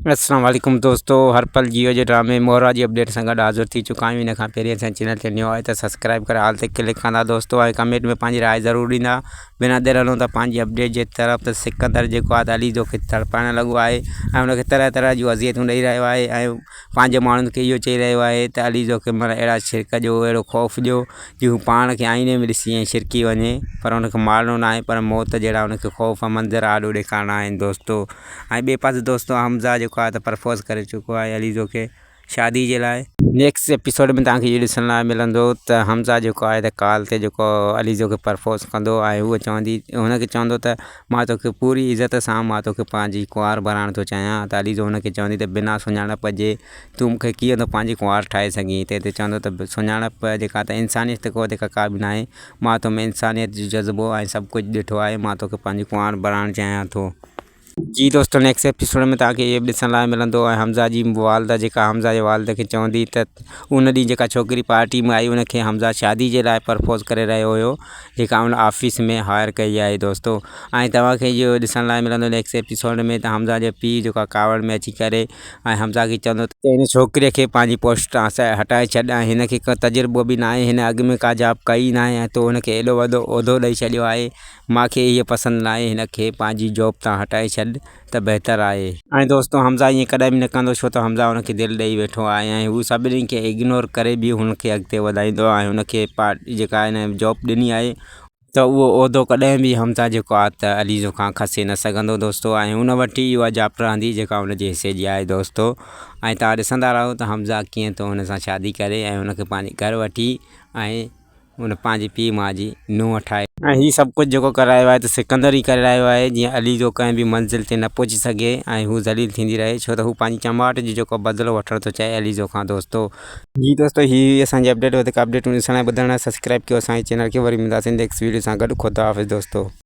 اسلام عليڪم دوستو هر پل جيو جي ڊرامي مورا جي اپڊيٽ سان گڏ حاضر ٿي چڪا آهيون ان کان پهرين اسان چينل تي نيو آهي ته سبسڪرائب ڪري آل تي ڪلڪ ڪندا دوستو ۽ ڪمينٽ ۾ پنهنجي راء ضرور ڏيندا بنا دير هلون ٿا پنهنجي اپڊيٽ جي طرف ته سڪندر جيڪو آهي علي جو کي تڙپائڻ لڳو آهي ۽ ان کي طرح طرح جون اذيتون ڏئي رهيو آهي ۽ پنهنجي ماڻهن کي اهو چئي رهيو آهي ته علي جو کي معنيٰ اهڙا ڇرڪ ڏيو اهڙو خوف ڏيو جو هو پاڻ کي آئيني ۾ ڏسي ۽ ڇرڪي وڃي پر ان کي مارڻو ناهي پر موت جهڙا ان کي خوف منظر آڏو ڏيکارڻا آهن دوستو ۽ ٻئي پاسي دوستو حمزه جيڪو آهي ته پرپوز ڪري چڪو آهي عليزو کي شادي جي لاء. نيڪسٽ ايپيسوڊ ۾ توهان کي اهو ڏسڻ لاء ملندو ته حمزه جيڪو آهي ته ڪال تي جيڪو عليزو کي پرپوز ڪندو ۽ هوء چوندي هن کي چوندو ته مان توکي پوري عزت سان مان توکي پنهنجي ڪنوار بڻائڻ ٿو چاهيان ته عليزو هن کي چوندي ته بنا سڃاڻپ جي تون مون کي ڪيئن ٿو پنهنجي ڪنوار ٺاهي سگهين تنهن تي چوندو ته سڃاڻپ جيڪا ته انسانيت کان وڌيڪ ڪا به ناهي مان تو ۾ انسانيت جو جذبو ۽ سڀ ڪجهه ڏٺو آهي مان توکي پنهنجي ڪنوار بڻائڻ چاهيان ٿو. جي دوستو نيڪسٽ ايپيسوڊ ۾ توهان کي اهو به ڏسڻ لاء ملندو ۽ حمزه جي والده جيڪا حمزه جي والده کي چوندي ته ان ڏينهن جيڪا ڇوڪري پارٽي ۾ آئي ان کي حمزه شادي جي لاء پرپوز ڪري رهيو هيو جيڪا ان آفيس ۾ هائر ڪئي آهي دوستو ۽ توهان کي اهو ڏسڻ لاء ملندو نيڪسٽ ايپيسوڊ ۾ ته حمزه جو پيء جيڪا ڪاوڙ ۾ اچي ڪري ۽ حمزه کي چوندو ته هن ڇوڪري کي پنهنجي پوسٽ تان هٽائي ڇڏ ۽ هن کي ڪو تجربو به ناهي هن اڳ ۾ ڪا جاب ڪئي ناهي ۽ تو هن کي ايڏو وڏو عهدو ڏئي ڇڏيو آهي مان کي هيء پسند ناهي هن کي پنهنجي جاب تان هٽائي ڇڏ ته بهتر آهي. ۽ دوستو حمزه ائين ڪڏهن به نه ڪندو ڇو ته حمزه هن کي دل ڏئي ويٺو آهي ۽ هو سڀني کي اگنور ڪري به هن کي اڳتي وڌائيندو آهي هن کي پارٽي جيڪا هن جاب ڏني آهي ته اهو عهدو ڪڏهن به حمزه جيڪو آهي ته علي جو کان کسي نه سگهندو دوستو ۽ هن وٽ ئي اها جاب رهندي جيڪا هن جي حصي جي آهي دوستو ۽ توهان ڏسندا رهو ته حمزه ڪيئن ٿو هن سان شادي ڪري ۽ هن کي پنهنجي گهر وٺي ۽ هن پنهنجي پيء ماء جي نونهن ٺاهي. ۽ هي سڀ ڪجهه جيڪو ڪري رهيو آهي ته سڪندر ئي ڪري رهيو آهي جيئن علي جو ڪنهن به منزل تي نه پهچي سگهي ۽ هو ذليل ٿيندي رهي ڇو ته هو پنهنجي چماٽ جو جيڪو بدلو وٺڻ ٿو چاهي علي جو کان دوستو. جي دوستو هي هئي اسان جي اپڊيٽ وڌيڪ اپڊيٽون ڏسڻ ۽ ٻڌڻ لاء سبسڪرائب ڪيو اسان جي چينل کي وري ملنداسين نيڪسٽ ويڊيو سان گڏ خدا حافظ دوستو.